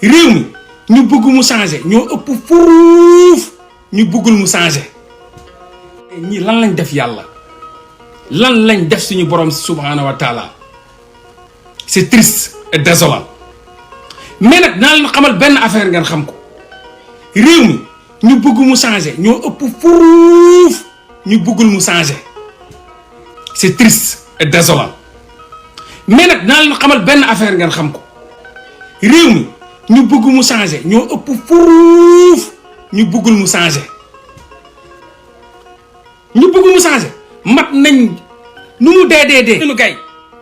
réew mi ñu bëgg mu changer ñoo ëpp fuuf ñu bëggul mu changer. ñii lan lañ def yàlla lan lañ def suñu borom subhanahu wa taala c'est triste et désolant. mais nag naa leen xamal benn affaire ngeen xam ko réew mi ñu bëgg mu changer ñoo ëpp fuuf ñu bëggul mu changer c'est triste et désolant. mais nag naa leen xamal benn affaire ngeen xam ko réew mi ñu bëgg mu changer ñoo ëpp fuuf ñu bëggul mu changer. ñu bëgg mu changer mat nañ nu mu dee. nu gay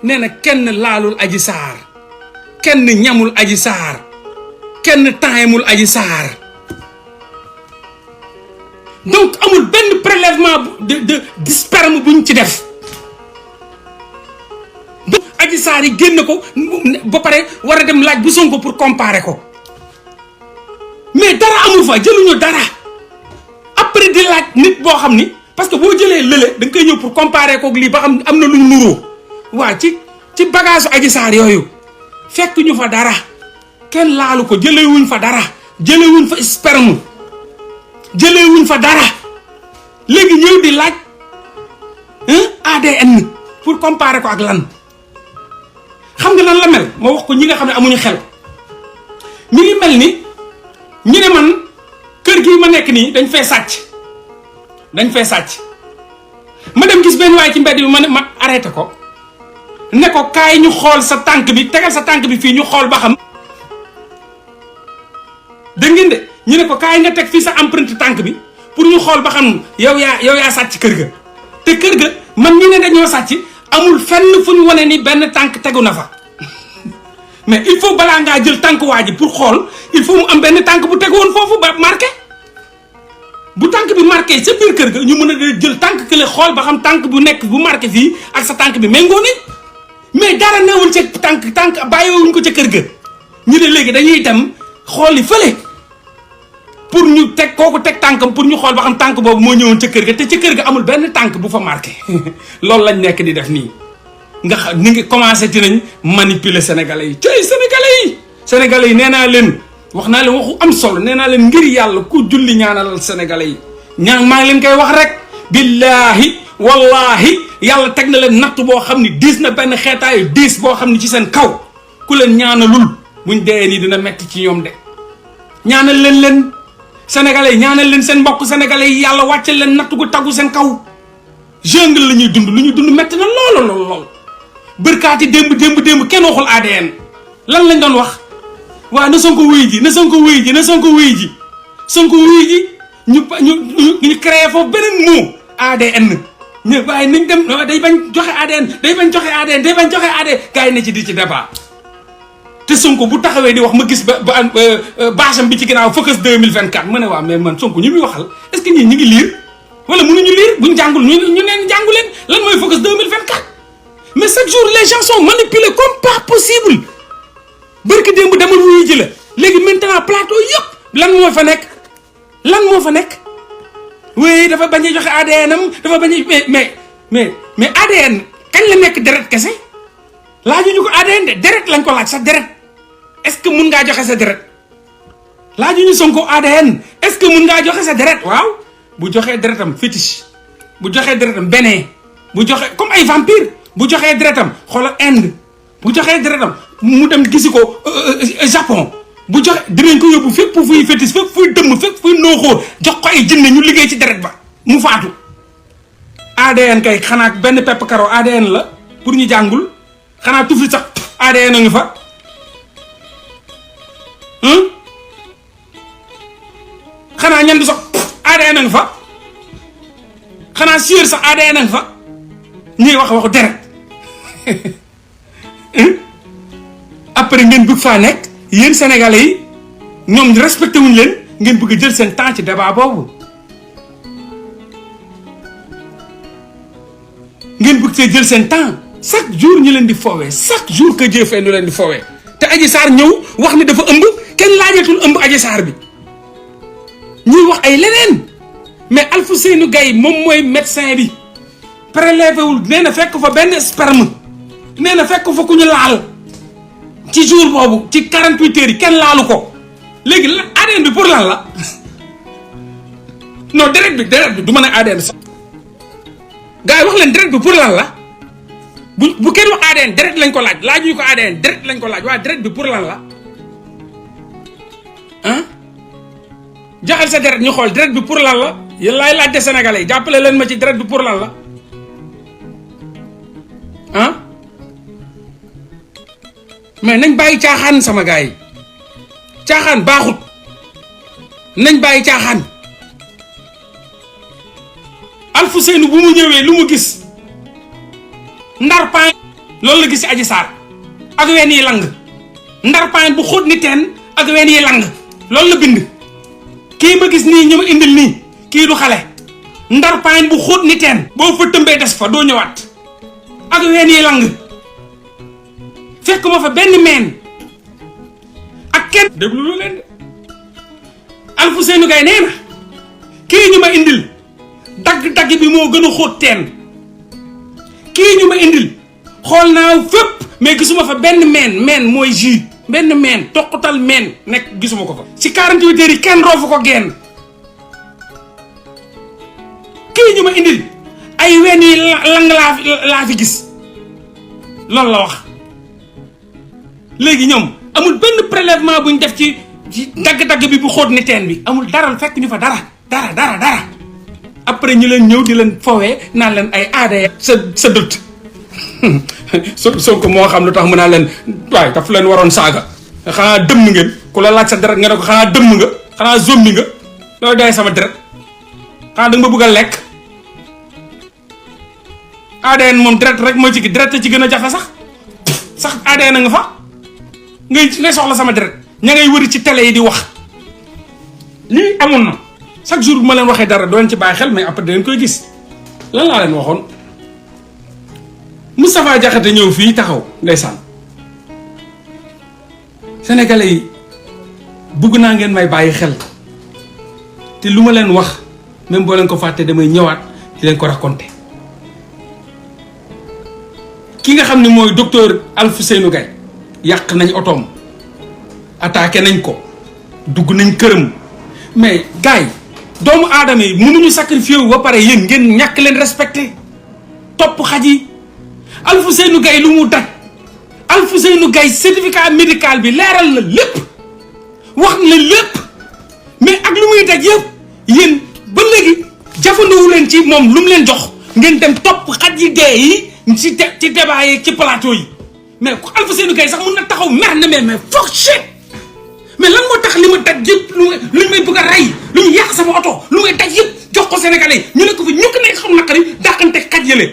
nee na kenn laalul Adji Sarr kenn ñamul Adji Sarr kenn taayamul Adji Sarr donc amul benn prélèvement de sperme buñ ci def. Adji Sarr yi génn ko ba pare war a dem laaj bu Sonko pour comparer ko mais dara amul fa jëluñu dara après di laaj nit boo xam ni parce que boo jëlee lële da nga koy ñëw pour comparer kook lii ba xam am na luñ nuroo waa ci bagage Adji Sarr yooyu fekk ñu fa dara kenn laalu ko jëlewuñ fa dara jëlewuñ fa sperme jëlewuñ fa dara léegi ñëw di laaj ADN pour comparer ko ak lan. xam nga lan la mel moo wax ko ñi nga xam ne amuñu xel mi ngi mel ni ñu ne man kër gi ma nekk nii dañ fay sàcc ma dem gis benn waay ci mbedd bi ma arrêté ko ne ko kaay ñu xool sa tànk bi tegal sa tànk bi fii ñu xool ba xam dégg ngeen de ñu ne ko kaay nga teg fii sa empreinte tànk bi pour ñu xool ba xam yow yaa sàcc kër ga te kër ga man ñu ne dañoo sàcc amul fenn fu ñu wane ni benn tànk tegu na fa mais il faut balaa ngaa jël tànk waa ji pour xool il faut mu am benn tànk bu tegu woon foofu ba marqué bu tànk bi marqué sa biir kër ga ñu mën a jël tànk kële xool ba xam tànk bu nekk bu marqué fii ak sa tànk bi méngoo nañ mais dara newul ca tànk bàyyiwuñ ko ca kër ga ñu ne léegi dañuy dem xooli fële pour ñu teg kooku teg tànkam pour ñu xool ba xam tànk boobu moo ñëwoon ca kër ga te ca kër ga amul benn tànk bu fa marqué loolu lañ nekk di def nii nga xam ni ngi commencé ti nañ manipuler sénégalais yi cay sénégalais yi nee naa leen wax naa leen waxu am solo nee naa leen ngir yàlla ku julli ñaanalal sénégalais yi ñaan maa ngi leen koy wax rek billaahi wallahi yàlla teg na leen natt boo xam ni diis na benn xeetaayu diis boo xam ni ci seen kaw ku leen ñaanalul buñ dee nii dina metti ci ñoom de ñaanal leen sénégalais yi ñaanal leen seen mbokk sénégalais yi yàlla wàccal leen natt gu taggu seen kaw jungle la ñuy dund lu ñu dund metti na lool bërkaati démb kenn waxul ADN lan lañ doon wax waaw na Sonko wuy ji ñu créé foofu beneen mot ADN ñu waaye nañ dem day bañ joxe ADN gars yi ne ci di ci débat te Sonko bu taxawee di wax ma gis bâcham bi ci ginnaaw focus 2024 ma ne waaw mais man Sonko ñu muy waxal est-ce que ñii ñu ngi liir wala mënuñu liir buñ jàngul ñu neen jàngu leen lan mooy focus 2024 mais chaque jour les gens sont manipulés comme pas possible barki démb demal wuyu ji la léegi maintenant plateau yëpp lan moo fa nekk oui dafa bañ a joxe ADN am dafa bañ a mais ADN kañ la nekk deret kese laajuñu ko ADN de deret lañ ko laaj sax deret est-ce que mun ngaa joxe sa deret laajuñu Sonko ADN est-ce que mun ngaa joxe sa deret waaw bu joxee deretam fétiche bu joxee deretam Bénin bu joxe comme ay vampire bu joxee deretam xoolal Inde bu joxee deretam mu dem gisi ko Japon bu joxe dinañ ko yóbbu fépp fuy fétis fépp fuy dëmm fépp fuy nooxoo jox ko ay jinne ñu liggéey ci deret ba mu faatu. ADN kay xanaa benn pepp karo ADN la pour ñu jàngul xanaa tufli sax ADN a ngi fa xanaa ñandu sax ADN a ngi fa xanaa sieur sax ADN a ngi fa ñuy waxu deret après ngeen bëgg faa nekk yéen sénégalais yi ñoom respecté wuñ leen ngeen bëgg jël seen temps ci débat boobu ngeen bëgg see jël seen temps chaque jour ñu leen di foowee chaque jour que Dieu fait ñu leen di foowee te Adji Sarr ñëw wax ni dafa ëmb kenn laajatul ëmb Adji Sarr bi ñuy wax ay leneen mais Alfousseynou Gaye moom mooy médecin bi prélevé wul nee na fekk fa benn sperme nee na fekk fa ku ñu laal ci jour boobu ci 48 heures yi kenn laalu ko léegi la ADN bi pour lan la non deret bi du mën a ADN sax gars yi wax leen deret bi pour lan la bu kenn wax ADN deret lañ ko laaj laajuñu ko ADN deret lañ ko laaj waa deret bi pour lan la ah joxal sa deret ñu xool deret bi pour lan la yéen laay laajte sénégalais yi jàppale leen ma ci deret bi pour lan la ah mais nañ bàyyi caaxaan sama gars yi caaxaan baaxut nañ bàyyi caaxaan Alfousseynou bu mu ñëwee lu mu gis ndar paan loolu la gis ci Adji Sarr ak ween yi lang ndar paan bu xóot ni teen ak ween yi lang loolu la bind kii ma gis nii ñu ma indil nii kii du xale ndar paan bu xóot ni teen boo fa tëmbee des fa doo ñëwaat ak ween yi lang fekk ma fa benn meen ak kenn déglu lu leen de Alfousseynou Gaye nee na kii ñu ma indil dagg-dagg bi moo gën a xóot teen kii ñu ma indil xool naa fépp mais gisuma fa benn meen mooy jus benn meen toqutal meen nekk gisuma ko fa ci 48 heures yi kenn roofu ko genn kii ñu ma indil ay ween yi lang laa fi gis loolu la wax léegi ñoom amul benn prélèvement buñ def ci dagg-dagg bi bu xóot ni teen bi amul dara fekk ñu fa dara après ñu leen ñëw di leen fowee naan leen ay aada sa dëtt Sonko moo xam lu tax mu naan leen waaye daf leen waroon saaga xanaa dëmm ngeen ku la laaj sa deret nga ne ko xanaa dëmm nga xanaa zombi nga loolu day sama deret xanaa da nga ma bëgg a lekk ADN moom deret rek moo ci gi deret ci gën a jafe sax ADN nga fa ngay soxla sama deret ña ngay wëri ci télé yi di wax lii amoon na chaque jour bu ma leen waxee dara doo leen ci bàyyi xel mais après da ngeen koy gis lan laa leen waxoon Moustapha Diakhaté ñëw fii taxaw ndeysaan sénégalais yi bugg naa ngeen may bàyyi xel te lu ma leen wax même boo leen ko fàtte damay ñëwaat di leen ko raconter ki nga xam ne mooy docteur Alfousseynou Gaye yàq nañ otoom attaqué nañ ko dugg nañ këram mais gars yi doomu aadama yi mënuñu sacrifier wu ba pare yéen ngeen ñàkk leen respecté topp xaj yi Alfousseynou Gaye lu mu daj Alfousseynou Gaye certificat médical bi leeral la lépp wax la lépp mais ak lu muy daj yëpp yéen ba léegi jafanduwu leen ci moom lu mu leen jox ngeen dem topp xaj yi dee yi ci débat yi ci plateau yi mais Alfousseynou Gaye sax mun na taxaw mer na mais fuck shit mais lan moo tax li ma daj yëpp lu may bëgg a rey lu ñu yàq sama oto lu may daj yëpp jox ko Sénégalais ñu ne ko fi ñu ko nekk xam naqari dàqante xaj yële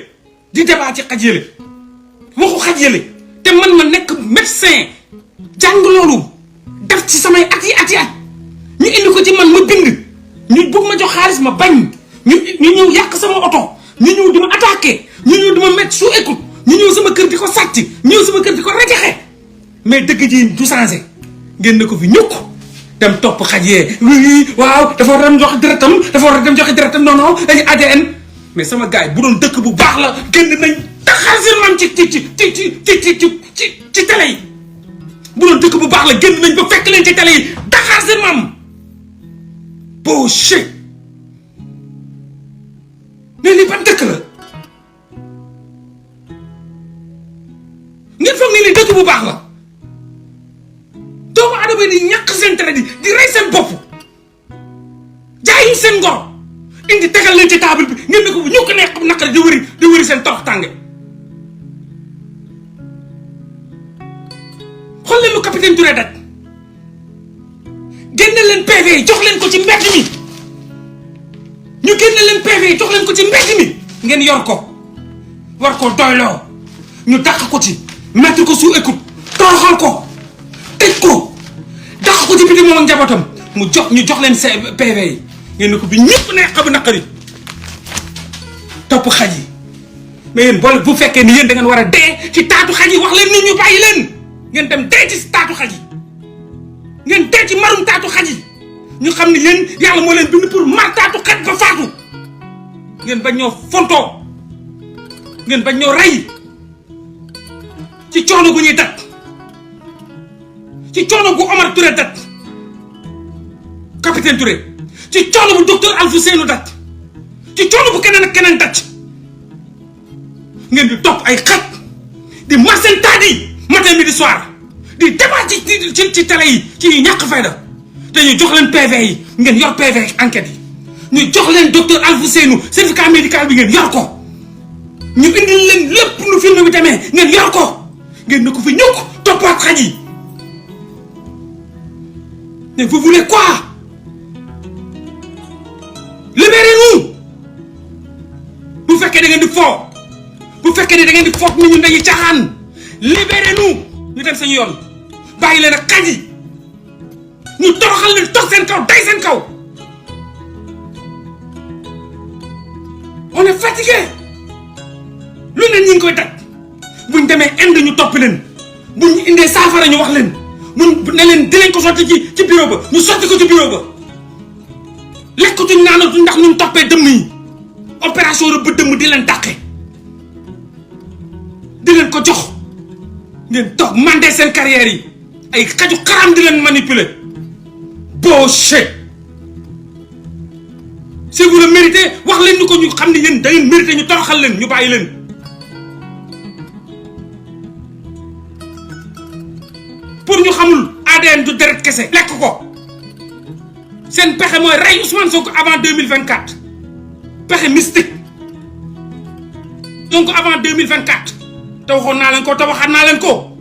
di débat ci xaj yële waxu xaj yële te man ma nekk médecin jàng loolu def ci samay at ñu indi ko ci man ma bind ñu bëgg ma jox xaalis ma bañ ñu ñëw yàq sama oto ñu ñëw di ma attaqué ñu ñëw di ma mettre sous écoute ñu ñëw sama kër di ko sàcc ñëw sama kër di ko rajaxe mais dëgg ji du changé ngeen ne ko fi ñukk dem topp xaj yee waaw dafa war a dem joxe deretam dafa war a dem joxe deretam non dañu ADN mais sama gars yi bu doon dëkk bu baax la génn nañ taxal si man ci télé yi bu doon dëkk bu baax la génn nañ ba fekk leen ci télé yi taxal si man bullshit mais lii ban dëkk la ngeen foog ni li dëkk bu baax la doomu adama di ñàkk seen tere di rey seen bopp jaayuñ seen ngor indi tegal leen ci table bi ngeen ne ko ñu ko nekk naqari di wëri seen torox tànge xool leen lu capitaine Touré daj génne leen PV yi jox leen ko ci mbedd mi ñu génne leen PV yi jox leen ko ci mbedd mi ngeen yor ko war ko doyloo ñu dàq ko ci mettre ko sous écoute toroxal ko tëj ko dàq ko ci biti moom ak njabootam ñu jox leen PV yi ngeen ne ko bi ñëpp ne xam naqari topp xaj yi mais yéen boole bu fekkee ni yéen da ngeen war a dee ci taatu xaj yi wax leen nit ñu bàyyi leen ngeen dem dee ci taatu xaj yi ngeen dee ci marum taatu xaj yi ñu xam ne yéen yàlla moo leen bind pour mar taatu xaj ba faatu ngeen bañ ñoo fontoo ngeen bañ ñoo rey ci coono gu ñuy dat ci coono bu Omar Touré dat capitaine Touré ci coono bu docteur Alfousseynou dat ci coono bu keneen ak keneen dat ngeen di topp ay xat di marcel tadi matin midi soir di débat ci télé yi ci ñàkk fayda te ñu jox leen PV yi ngeen yor PV enquête yi ñu jox leen docteur Alfousseynou certificat médical bi ngeen yor ko ñu indil leen lépp nu film bi demee ngeen yor ko ngeen ne ko fi ñëw ko toppaat xaj yi mais vous voulez quoi? Libérez-nous. Bu fekkee da ngeen di fo bu fekkee ne da ngeen di foog nit ñi dañuy caaxaan libérez-nous ñu dem sañu yoon bàyyi leen ak xaj yi ñu toroxal leen toog seen kaw day seen kaw. On est fatigué lu ne ñi ngi koy daj buñ demee Inde ñu topp leen buñ indee saafara ñu wax leen buñ ne leen dinañ ko sotti ci bureau ba ñu sotti ko ci bureau ba lekkatuñ naanatuñ ndax ñun toppee dëmm yi opération rëbb dëmm di leen dàqe di leen ko jox ngeen toog mandé seen carrière yi ay xaju xaram di leen manipuler bullshit. Si vous le méritez wax leen ñu ko ñu xam ne yéen da ngeen mérité ñu toroxal leen ñu bàyyi leen. pour ñu xamul ADN du deret kese lekk ko seen pexe mooy rey Ousmane Sonko avant 2024 pexe mystique donc avant 2024 te waxoon naa leen ko te waxaat naa leen ko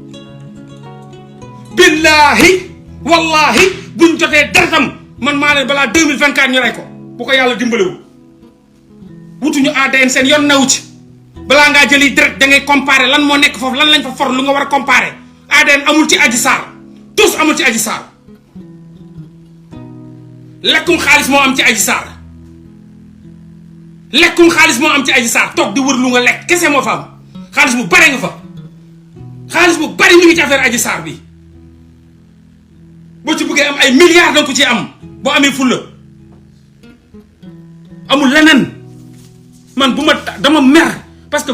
billahi wallahi buñ jotee deretam man maa leen balaa 2024 ñu rey ko bu ko yàlla dimbalewu wutuñu ADN seen yoon newu ci balaa ngaa jëli deret da ngay comparer lan moo nekk foofu lan lañ fa for lu nga war a comparer ADN amul ci Adji Sarr tous amul ci Adji Sarr lekkum xaalis moo am ci Adji Sarr lekkum xaalis moo am ci Adji Sarr toog di wër lu nga lekk kese moo fa am xaalis bu bare nga fa xaalis bu bari mi ngi ci affaire Adji Sarr bi boo ci bëggee am ay milliards danga ko ci am boo amee fulla amul leneen man bu ma dama mer parce que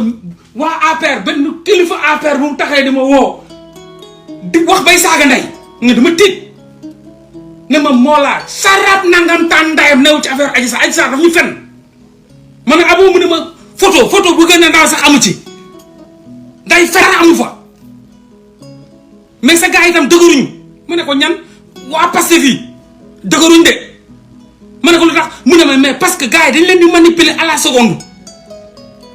waa APR benn kilifa APR bu mu taxee dama woo di wax bay saaga ndey nga dama tiit ne ma moolaa sarab nangam tàn ndayam new ci affaire Adji Sarr daf ñu fen ma ne aboo mu ne ma photo bu gën a ndaw sax amu ci day fen amu fa mais sa gars yi itam dëgëruñu ma ne ko ñan waa Pastef yi dëgëruñ de ma ne ko lu tax mu ne ma mais parce que gars yi dañ leen di manipuler à la seconde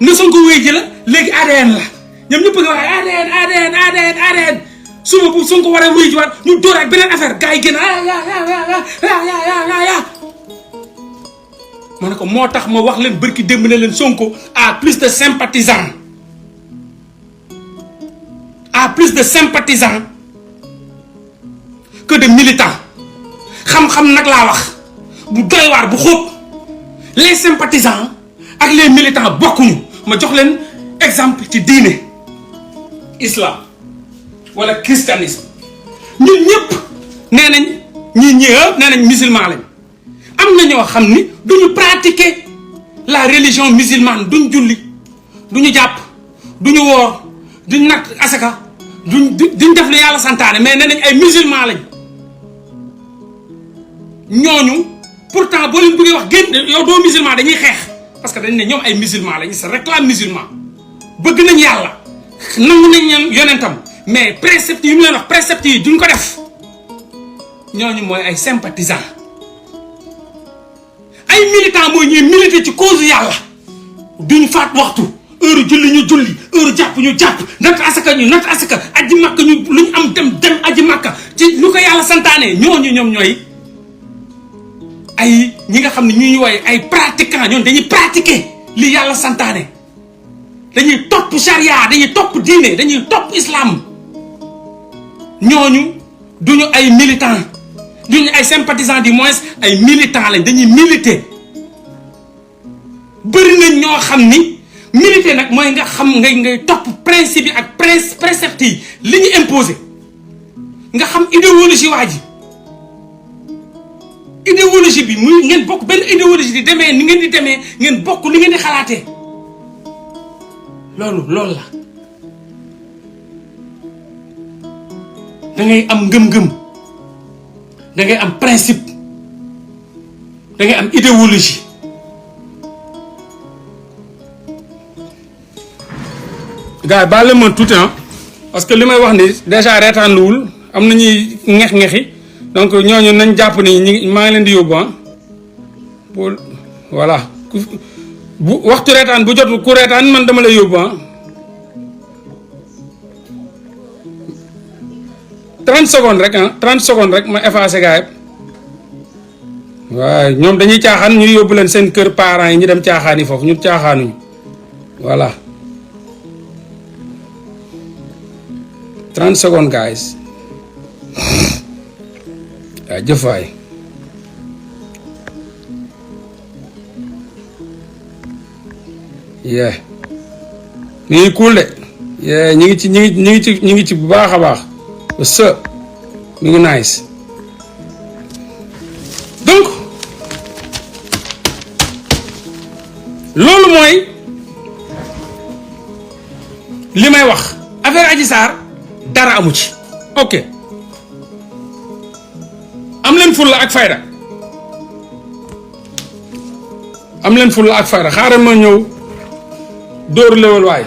ne Sonko wéy ji la léegi ADN la ñoom ñëpp nga wax ADN suba bu Sonko war a wéy ji waat ñu door ak beneen affaire gars yi génn ma ne ko moo tax ma wax leen bërki démb ne leen Sonko a plus de sympathisants que de militants xam-xam nag laa wax bu doy waar bu xóot les sympathisants ak les militants bokkuñu ma jox leen exemple ci diine islam wala christianisme ñun ñëpp nee nañ ñii ñëpp nee nañ musulman lañ am na ñoo xam ni duñu pratiquer la religion musulmane duñ julli duñu jàpp duñu woor duñ nag asaka duñ def lu yàlla santaane mais nee nañ ay musulman lañ ñooñu pourtant boo leen bëggee wax génn yow doo musulman dañuy xeex parce que dañ ne ñoom ay musulman lañu se réclame musulman bëgg nañ yàlla nangu nañ ñeen yonentam mais préceptes yi mu leen wax préceptes yi duñ ko def ñooñu mooy ay sympathisants ay militants mooy ñuy militer ci cause yàlla duñ faat waxtu heure julli ñu julli heure jàpp ñu jàpp natt asaka ñu natt asaka aji makka ñu luñ am dem aji makka ci lu ko yàlla santaane ñooñu ñoom ñooy ay ñi nga xam ne ñu wooye ay pratiquants ñoom dañuy pratiquer li yàlla santaane dañuy topp charia dañuy topp diine dañuy topp islam ñooñu duñu ay militants duñu ay sympathisants du moins ay militants lañ dañuy militer bëri nañ ñoo xam ni militer nag mooy nga xam ngay topp principe yi ak préceptes yi li ñu imposé nga xam idéologie waa ji idéologie bi muy ngeen bokk benn idéologie di demee ni ngeen di demee ngeen bokk li ngeen di xalaatee loolu la da ngay am ngëm-ngëm da ngay am principe da ngay am idéologie gars yi baal leen ma tuuti parce que li may wax ni déjà reetaanluwul am na ñuy ñex-ñexi donc ñooñu nañ jàpp ni ñi maa ngi leen di yóbbu pour voilà bu waxtu reetaan bu jot ku reetaan man dama lay yóbbu 30 secondes rek 30 secondes rek ma effacé gars yi waaye ñoom dañuy caaxaan ñu yóbbu leen seen kër parents yi ñu dem caaxaan yi foofu ñu caaxaanuñu voilà 30 secondes guys waaw jëfaay yeah mi ngi cool de yeah ñu ngi ci bu baax a baax së mi ngi nice donc loolu mooy li may wax affaire Adji Sarr dara amu ci ok am leen fulla ak fayda am leen fulla ak fayda xaaral ma ñëw dóor léwal waay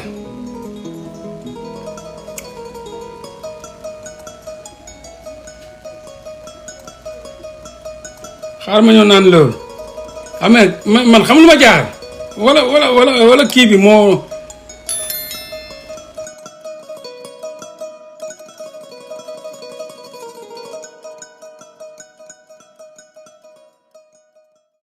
xaaral ma ñëw naan léwal amee man xam lu ma jaar wala kii bi moo